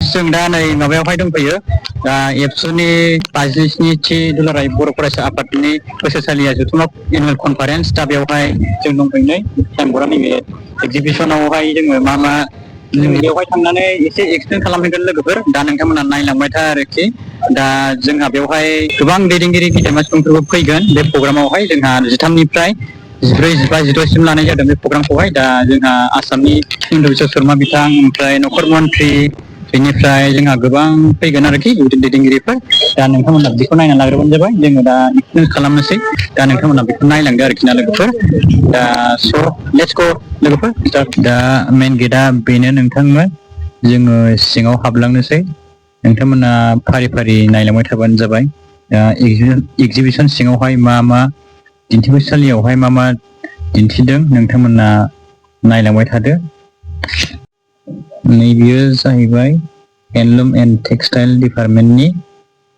जों दा नै माबायावहाय दंफैयो दा एबसुनि 57थि दुलाराय बर' फरायसा आफादनि बोसोरसालिया जथुम्मा एनुवेल कनफारेन्स दा बेवहाय जों दंफैनाय टाइमबरा नैबे एगजिबिसनावहाय जोङो मा जों बेवहाय थांनानै एसे एक्सप्लेन खालामहैगोन लोगोफोर दा नोंथांमोना नायलांबाय था आरोखि दा जोंहा बेवहाय गोबां दैदेनगिरि गेदेमा सुबुंफोरबो फैगोन बे प्रग्रामावहाय जोंहा 13निफ्राय 14, 15, 16सिम लानाय जादों बे प्रग्रामखौहाय दा जोंहा आसामनि हिमन्त बिश्व शर्मा बिथां ओमफ्राय नखर मन्त्रि बेनिफ्राय जोंहा गोबां फैगोन आरोखि दैदेनगिरिफोर दा नोंथांमोना बेखौ नायना लाग्रोबानो जाबाय जोङो दा एक्सप्लेन खालामनोसै दा नोंथांमोना बेखौ नायलांदो आरोखि ना लोगोफोर दा स' लेट्स गो लोगोफोर दा मेन गेटआ बेनो नोंथांमोन जोङो सिङाव हाबलांनोसै नोंथांमोना फारि फारि नायलांबाय थाबानो जाबाय दा एगजिबिसन सिङावहाय मा दिन्थिफुंसालियावहाय मा दिन्थिदों नोंथांमोना नायलांबाय थादो नैबेयो जाहैबाय हेन्दलुम एन्ड टेक्सटाइल डिपार्टमेन्टनि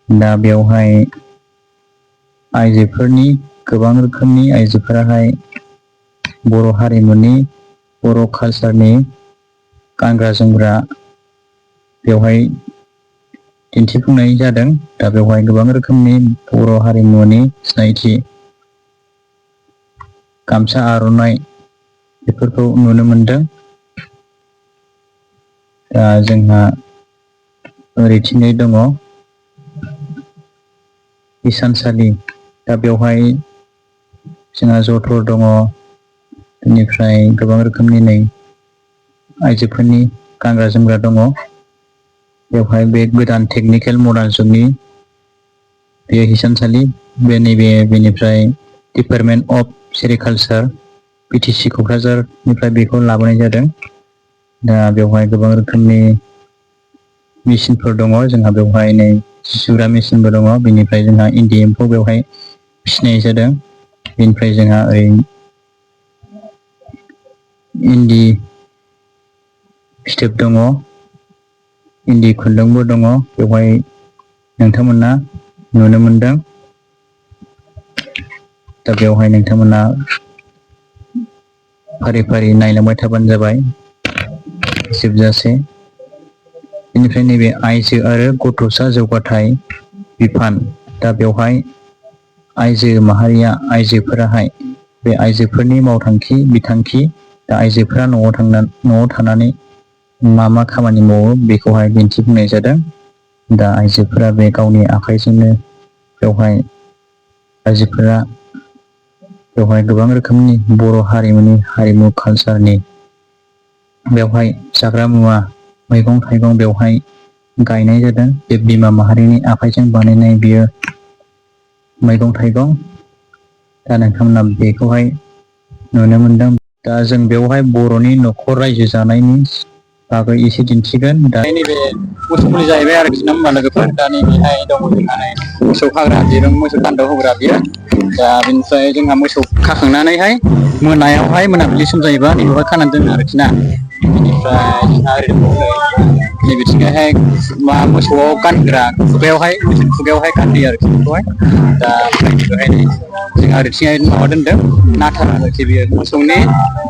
दा बेवहाय आइजोफोरनि गोबां रोखोमनि आइजोफोराहाय बर' हारिमुनि बर' कालसारनि गानग्रा जोमग्रा बेवहाय दिन्थिफुंनाय जादों दा बेवहाय गोबां रोखोमनि बर' हारिमुनि सिनायथि गामसा आर'नाइ बेफोरखौ नुनो मोनदों दा जोंहा ओरैथिंजाय दङ हिसानसालि दा बेवहाय जोंहा जथर दङ बेनिफ्राय गोबां रोखोमनि नै आइजोफोरनि गानग्रा जोमग्रा दङ बेवहाय बे गोदान टेकनिकेल मडार्न जुगनि बे हिसानसालि बेनिफ्राय डिपार्टमेन्ट अफ सेरिकालसार बिटिसि क'क्राझारनिफ्राय बेखौ लाबोनाय जादों दा बेवहाय गोबां रोखोमनि मेचिनफोर दङ जोंहा बेवहाय नै जि सुग्रा मेचिनबो दङ बेनिफ्राय जोंहा इन्दि एम्फौ बेवहाय फिसिनाय जादों बेनिफ्राय जोंहा ओरै इन्दि फिथोब दङ इन्दि खुन्दुंबो दङ बेवहाय नोंथांमोना नुनो मोनदों दा बेवहाय नोंथांमोना फारि फारि नायलांबाय थाबानो जाबाय जोबजासे बेनिफ्राय नैबे आइजो आरो गथ'सा जौगाथाय बिफान दा बेवहाय आइजो माहारिया आइजोफोराहाय बे आइजोफोरनि मावथांखि बिथांखि दा आइजोफोरा न'आव थानानै मा खामानि मावो बेखौहाय दिन्थिफुंनाय जादों दा आइजोफोरा बे गावनि आखाइजोंनो बेवहाय आइजोफोरा बेवहाय गोबां रोखोमनि बर' हारिमुनि हारिमु कालसारनि बेवहाय जाग्रा मुवा मैगं थाइगं बेवहाय गायनाय जादों बे बिमा माहारिनि आखाइजों बानायनाय बियो मैगं थाइगं दा नोंथांमोना बेखौहाय नुनो मोनदों दा जों बेवहाय बर'नि न'खर रायजो जानायनि बागै एसे दिन्थिगोन दा नैबे मोसौ गलि जाहैबाय आरोखि ना होमबा लोगोफोर दा नैबेहाय दङ जोंहा मोसौ खाग्रा दिरुं मोसौ दान्दायाव होग्रा बियो दा बेनिफ्राय जोंहा मोसौ खाखांनानैहाय मोनायावहाय मोनाबिलि सम जायोबा नैबेवहाय खानानै दोनो आरोखि ना बेनिफ्राय जोंहा ओरै नैबेथिंहाय मोसौआव गानग्रा खुगायावहाय मोसौ खुगायावहाय गानहोयो आरोखि बेखौहाय दा बेहाय जोंहा ओरैथिंहाय माबा दोनदों नाथार आरोखि बेयो मोसौनि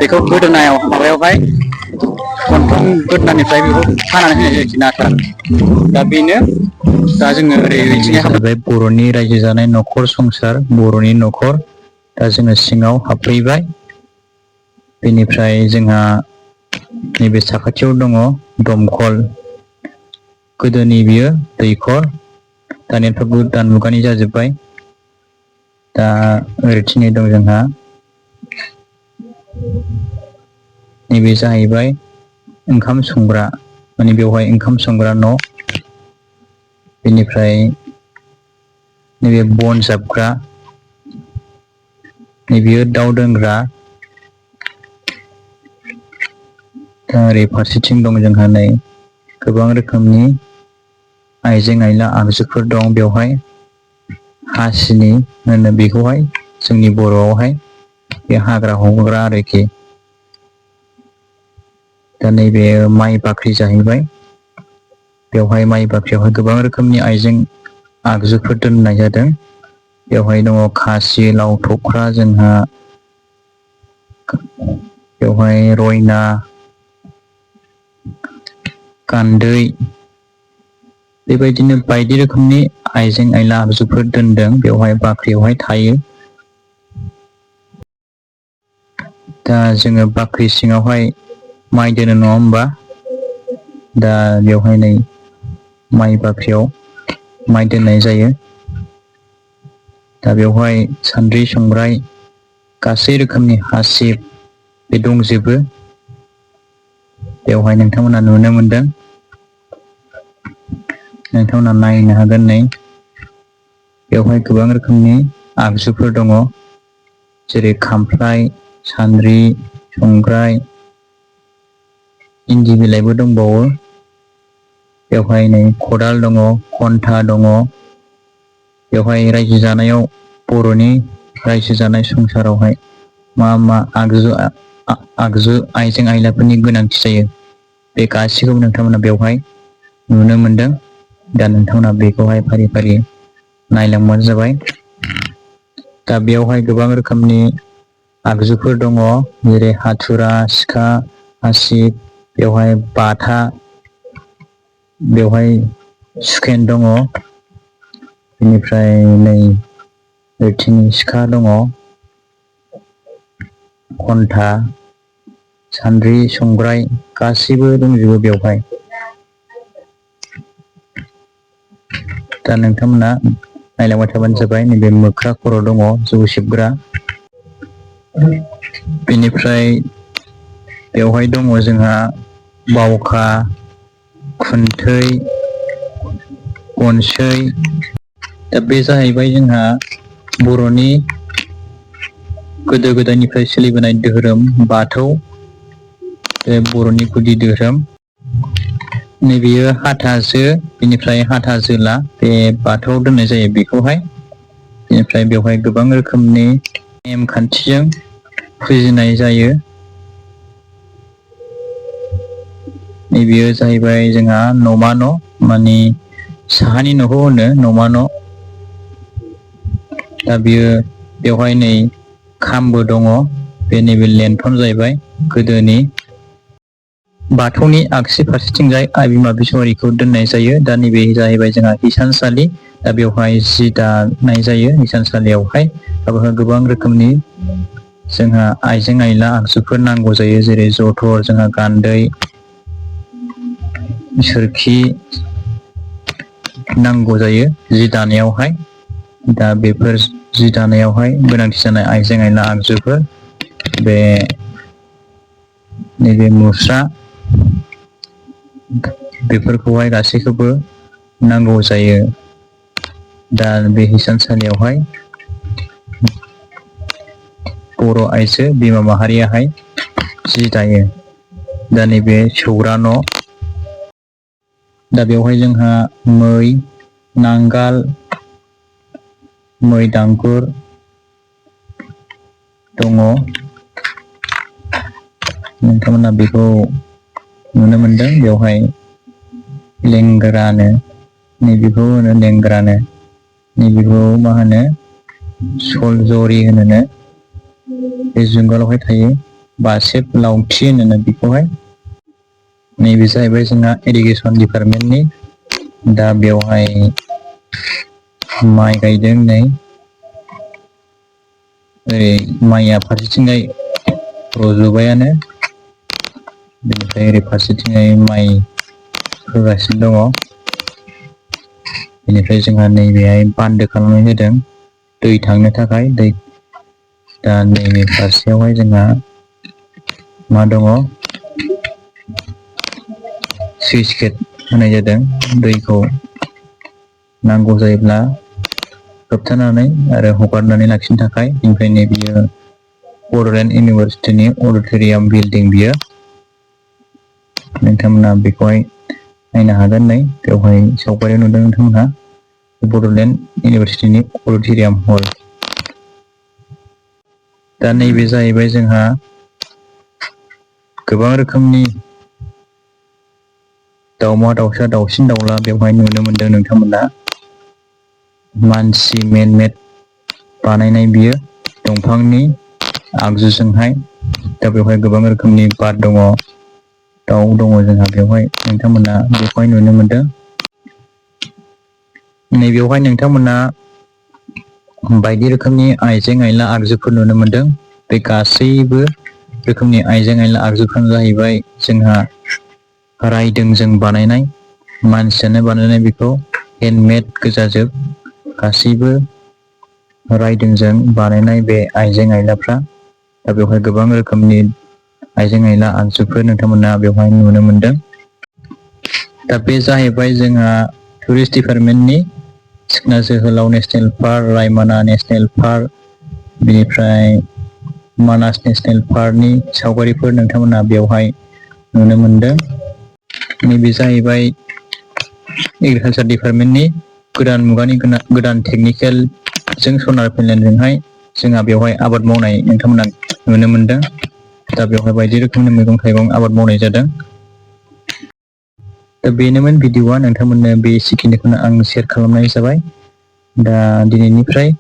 बेखौ गोदोनायाव माबायावहाय गन्थं गोदोनानिफ्राय बेखौ खानानै होनाय जायोखि नाथार दा बेनो दा जोङो ओरैथिंहाय हाबबाय बर'नि रायजो जानाय न'खर संसार बर'नि न'खर दा जोङो सिङाव हाबफैबाय बेनिफ्राय जोंहा नैबे साखाथियाव दङ दमखल गोदोनि बियो दैखर दानियाथ' गोदान मुगानि जाजोब्बाय दा ओरैथिंजाय दं जोंहा नैबे जाहैबाय ओंखाम संग्रा माने बेवहाय ओंखाम संग्रा न' बेनिफ्राय नैबे बन जाबग्रा नैबेयो दाउ दोनग्रा दा ओरै फारसेथिं दं जोंहा नै गोबां रोखोमनि आइजें आइला आगजुफोर दं बेवहाय हासिनि होनो बेखौहाय जोंनि बर'आवहाय बे हाग्रा हग्रा आरोखि दा नैबे माइ बाख्रि जाहैबाय बेवहाय माइ बाख्रियावहाय गोबां रोखोमनि आइजें आगजुफोर दोननाय जादों बेवहाय दङ खासि लाव थख्रा जोंहा बेवहाय रयना गान्दै बेबायदिनो बायदि रोखोमनि आइजें आइला आगजुफोर दोनदों बेवहाय बाख्रियावहाय थायो। दा जोङो बाख्रि सिङावहाय माइ दोनो नङा होमबा? दा बेवहाय नै माइ बाख्रियाव माइ दोननाय जायो। दा बेवहाय सान्द्रि संग्राय गासै रोखोमनि हासिब बे दंजोबो। बेवहाय नोंथांमोना नुनो मोनदों। नोंथांमोना नायनो हागोन नै बेवहाय गोबां रोखोमनि आगजुफोर दङ। जेरै खामफ्लाय, सान्द्रि, संग्राय, इन्दि बिलाइबो दंबावो। बेवहाय नै खदाल दङ, खन्था दङ। बेवहाय रायजो जानायाव बर'नि रायजो जानाय संसारावहाय मा मा आगजु आइजें आयलाफोरनि गोनांथि जायो बे गासैखौबो नोंथांमोना बेवहाय नुनो मोनदों। दा नोंथांमोना बेखौहाय फारि फारि नायलांबानो जाबाय। दा बेयावहाय गोबां रोखोमनि आगजुफोर दङ जेरै हाथुरा, सिखा, हासिब, बेवहाय बाथा, बेवहाय सुकेन दङ। बेनिफ्राय नै बैथिं सिखा दङ। खन्था, सान्द्रि, संग्राय गासैबो दंजोबो बेवहाय। दा नोंथांमोना नायलांबाय थाबानो जाबाय। नैबे मोख्रा खर' दङ जौ सिबग्रा। बेनिफ्राय बेवहाय दङ जोंहा बावखा, खुन्थै, गनसै। दा बे जाहैबाय जोंहा बर'नि गोदो गोदायनिफ्राय सोलिबोनाय धोरोम बाथौ। बे बर'नि गुदि धोरोम। नैबेयो हाथासो बेनिफ्राय हाथाजोला बे बाथौआव दोननाय जायो बेखौहाय। बेनिफ्राय बेवहाय गोबां रोखोमनि नेमखान्थिजों फुजिनाय जायो। नैबेयो जाहैबाय जोंहा न'मा न' माने साहानि न'खौ होनो न'मा न'। दा बियो बेवहाय नै खामबो दङ। बे नैबे लेन्थन जाहैबाय गोदोनि। बाथौनि आगसि फारसेथिंजाय आइ बिमा बिसहरिखौ दोननाय जायो। दा नैबे जाहैबाय जोंहा हिसानसालि। दा बेवहाय जि दानाय जायो हिसानसालियावहाय। दा बेवहाय गोबां रोखोमनि जोंहा आइजें आइला आगजुफोर नांगौ जायो जेरै जथर, जोंहा गान्दै, सोरखि नांगौ जायो जि दानायावहाय। दा बेफोर जि दानायावहाय गोनांथि जानाय आइजें आइला आगजुफोर बे नैबे मुस्रा बेफोरखौहाय गासैखौबो नांगौ जायो। दा बे हिसानसालियावहाय बर' आइजो बिमा माहारियाहाय जि दायो। दा नैबे सौरा न'। दा बेवहाय जोंहा मै, नांगाल, मै दांगुर दङ। नोंथांमोना बेखौ नुनो मोनदों बेवहाय लेंग्रानो नैबेखौ होनो लेंग्रानो। नैबेखौ मा होनो सलजरि होनोनो। बे जुंगालावहाय थायो। बासेब लावथि होनोनो बेखौहाय। नैबे जाहैबाय जोंना इरिगेसन डिपार्टमेन्टनि। दा बेवहाय माइ गायदों नै। ओरै माइया फारसेथिंजाय रज'बायानो। बेनिफ्राय ओरै फारसेथिंजाय माइ फोगासिनो दङ। बेनिफ्राय जोंहा नैबेहाय बान्दो खालामनाय जादों दै थांनो थाखाय। दा नैबे फारसेयावहाय जोंहा मा दङ सुइस गेट होनाय जादों दैखौ नांगौ जायोब्ला होबथानानै आरो हगारनानै लाखिनो थाखाय। बेनिफ्रायनो बियो बड'लेण्ड इउनिभारसिटिनि अडिट'रियाम बिल्डिं बियो। नोंथांमोना बेखौहाय नायनो हागोन नै बेवहाय सावगारियाव नुदों नोंथांमोनहा बड'लेण्ड इउनिभारसिटिनि अडिट'रियाम हल। दा नैबे जाहैबाय जोंहा गोबां रोखोमनि दाउमा दाउसा दाउसिन दाउला बेवहाय नुनो मोनदों नोंथांमोना। मानसि मेन मेड बानायनाय बियो दंफांनि आगजुजोंहाय। दा बेवहाय गोबां रोखोमनि बार दङ। दाउ दङ जोंहा बेवहाय नोंथांमोना बेखौहाय नुनो मोनदों। नैबेयावहाय नोंथांमोना बायदि रोखोमनि आइजें आइला आगजुफोर नुनो मोनदों। बे गासैबो रोखोमनि आइजें आइला आगजुफ्रानो जाहैबाय जोंहा रायदोंजों बानायनाय, मानसियानो बानायनाय, बेखौ हेन्दमेड गोजाजोब, गासैबो रायदोंजों बानायनाय बे आइजें आइलाफ्रा। दा बेवहाय गोबां रोखोमनि आइजें आइला आगजुफोर नोंथांमोना बेवहाय नुनो मोनदों। दा बे जाहैबाय जोंहा टुरिस्ट डिपार्टमेन्टनि सिखना जोहोलाव नेसनेल पार्क, रायमना नेसनेल पार्क, बेनिफ्राय मानास नेसनेल पार्कनि सावगारिफोर नोंथांमोना बेवहाय नुनो मोनदों। नैबे जाहैबाय एग्रिकालसार डिपार्टमेन्टनि गोदान मुगानि गोदान टेकनिकेलजों सलार पेनेलजोंहाय जोंहा बेवहाय आबाद मावनाय नोंथांमोना नुनो मोनदों। दा बेवहाय बायदि रोखोमनि मैगं थाइगं आबाद मावनाय जादों। दा बेनोमोन भिडिअ'आ, नोंथांमोननो बेखिनिखौनो आं शेयार खालामनाय जाबाय। दा दिनैनिफ्राय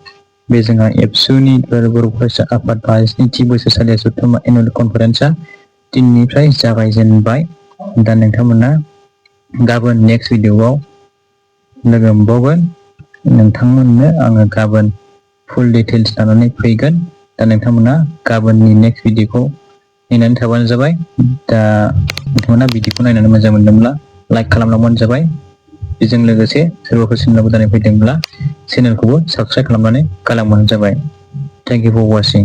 बे जोंहा एबसुनि बर' फरायसा आफाद 52थि बोसोरसालिया दतमा एनुवेल कनफारेन्सआ दिनैनिफ्राय जागायजेनबाय। दा नोंथांमोना गाबोन नेक्स्ट भिडिअ'आव लोगो मोनबावगोन। नोंथांमोननो आङो गाबोन फुल डिटेल्स लानानै फैगोन। दा नोंथांमोना गाबोननि नेक्स्ट भिडिअ'खौ नेनानै थाबानो जाबाय। दा नोंथांमोना भिडिअ'खौ नायनानै मोजां मोनदोंब्ला लाइक खालामलांबानो जाबाय। बेजों लोगोसे सोरबाफोर सोंनांगौ जानाय फैदोंब्ला चेनेलखौबो साबस्क्राइब खालामनानै गालांबानो जाबाय। Thank you for वाचिं।